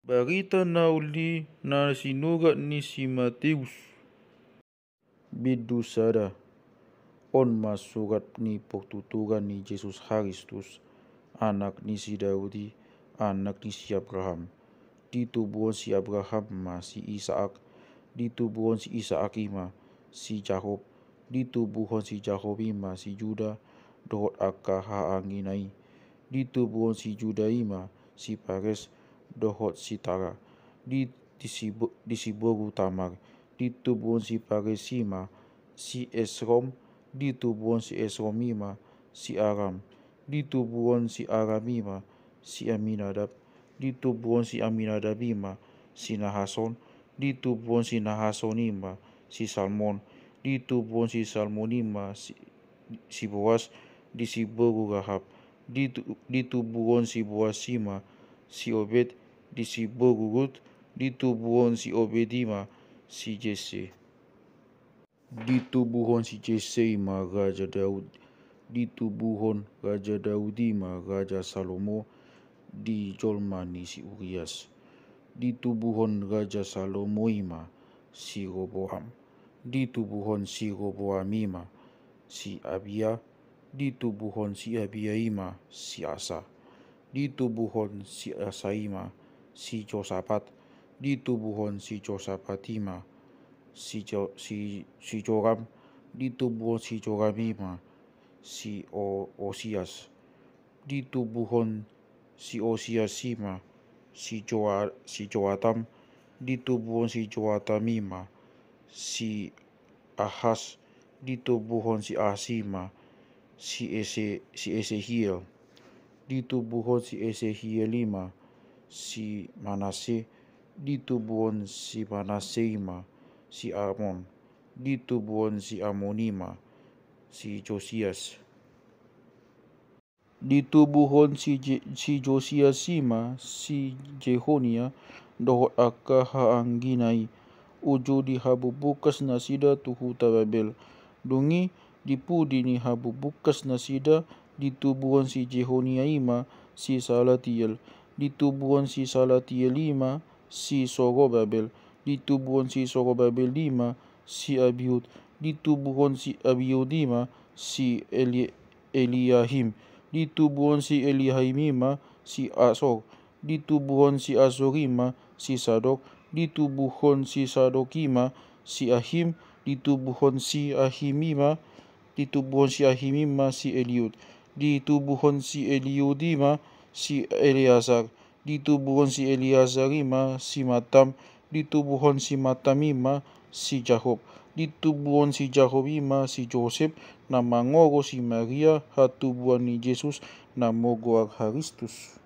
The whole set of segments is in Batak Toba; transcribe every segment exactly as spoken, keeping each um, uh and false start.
Barita na uli na sinurat ni si Mateus. Bindu sada. On ma surat ni partuturan ni Jesus Kristus, anak ni si Daud i, anak ni si Abraham. Ditubuhon si Abraham ma si Isaak, ditubuhon si Isaak i ma si Jakob, ditubuhon si Jakob i ma si Juda dohot angka hahaanggi na i. Ditubuhon si Juda i ma si Pares dohot si Tara, di, di si, di si boru Tamar. Ditubuhon si Pares i ma si Esrom, ditubuhon si Esrom i ma si Aram, ditubuhon si Aram i ma si Aminadab, ditubuhon si Aminadab i ma si Nahason, ditubuhon si Nahason i ma si Salmon, ditubuhon si Salmon i ma si, si Boas, di si boru Rahab, ditu, ditubuhon si Boas i ma si Obed, di si boru Rut, ditubuhon si Obed i ma si Jesse. Ditubuhon si Jesse i ma Raja Daud, ditubuhon Raja Daud i ma Raja Salomo, di jolma ni si Urias. Ditubuhon Raja Salomo i ma si Roboam, ditubuhon si Roboam i ma si Abia, ditubuhon si Abia i ma si Asa, ditubuhon si Asa i ma si Josapat, ditubuhon si Josapat i ma si Jo, si, si Joram, ditubuhon si Joram i ma si O, Osias, ditubuhon si Osias i ma si Joa, si Joatam, ditubuhon si Joatam i ma si Ahas, ditubuhon si Ahas i ma si Ese, si Esehiel, ditubuhon si Esehiel i ma si Manasse, ditubuhon si Manasse i ma si Amon, ditubuhon si Amon i ma si Josias. Ditubuhon si Je, si Josias i ma si Jehonia dohot angka hahaanggi na i, uju dihabubukas nasida tu huta Babel. Dung i di pudi ni habubukas nasida ditubuhon si Jehonia i ma si Salatiel, ditubuhon si Salatiel i ma si Sorobabel, ditubuhon si Sorobabel i ma si Abiud, ditubuhon si Abiud i ma si Eli, Eliahim, ditubuhon si Eliahim i ma si Asor, ditubuhon si Asor i ma si Sadok, ditubuhon si Sadok i ma si Ahim, ditubuhon si Ahim i ma, ditubuhon si Ahim i ma si Eliud, ditubuhon si Eliud i ma si Eleasar, ditubuhon si Eleasar i ma si Matam, ditubuhon si Matam i ma si Jakob, ditubuhon si Jakob i ma si Josep, na mangoro si Maria hatubuan ni Jesus na margoar Kristus.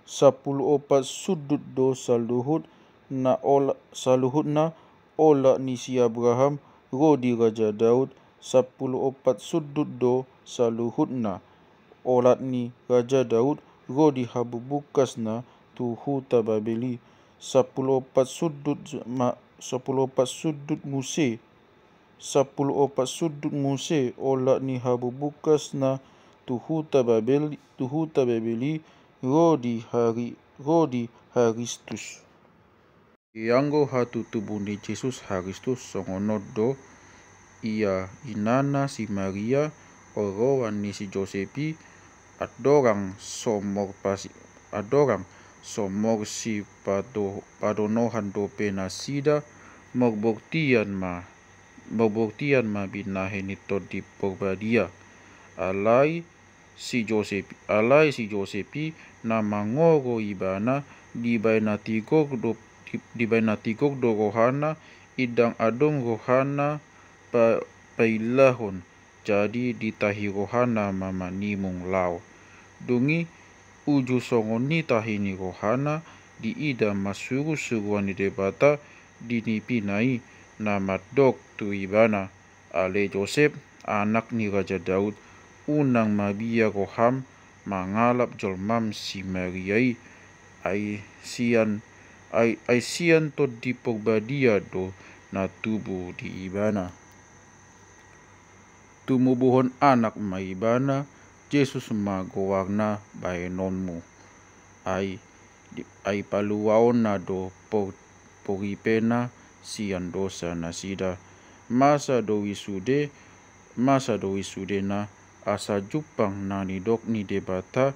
Sampulu ompat sundut do saluhut na ola, saluhutna olat ni si Abraham ro di Raja Daud, sampulu ompat sundut do saluhutna olat ni Raja Daud ro di habubungkasna tu huta Babel i. Sampulu ompat sundut ma, sampulu ompat sundut muse, sampulu ompat sundut muse olat ni habubungkasna tu huta Babel, tu huta Babel i ro di hari, ro di Kristus. Ianggo hatutubu ni Jesus Kristus songon on do ia inana si Maria, oroan ni si Josep i, andorang so mor pasi, andorang so mor si pado, padonohan dope nasida, marbortian ma, marbortian ma binahen ni Tondi Porbadia. Alai si Josep, alai si Josep i na mangoro ibana, dibaen na tigor do, di, dibaen na tigor do rohana, indang adong rohana pa, paillahon, jadi ditahi rohana ma manimung laho. Dung i uju songon i tahi ni rohana, diida ma surusuruan ni Debata di nipina i na mandok tu ibana: Ale Josep, anak ni Raja Daud, unang mabiar roham mangalap jolmam si Maria i, ai sian, ai, ai sian Tondi Porbadia do na tubu di ibana. Tumubuhon anak ma ibana, Jesus ma goarna baenonmu. Ai ai paluaonna do poripena sian dosa nasida. Masa do i sude, masa do i sudena, asa jumpang na nidok ni Debata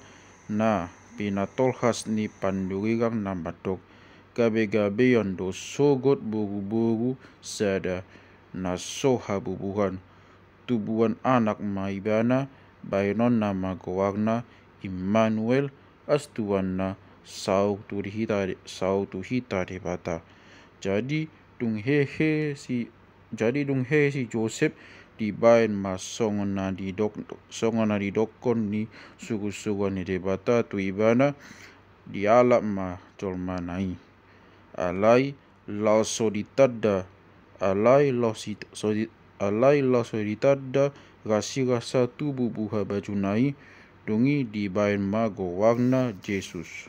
na pinatolhas ni pandurirang na mandok, gabe-gabean do sogot boru-boru sada na so habubuhan. Tubuan anak ma ibana, baenonna ma goarna Immanuel, astuanna saur tu hita, saur tu hita Debata. Jadi dung hehe si jadi dung hehe si Josep dibaen ma songon na didok songon na didokkon ni surusuruan ni Debata tu ibana, dialap ma jolmana i. Alai laos so ditanda, alai laos so di, alai laos so ditanda rasirasa tubu buha bajuna i, dung i dibaen ma goarna Jesus.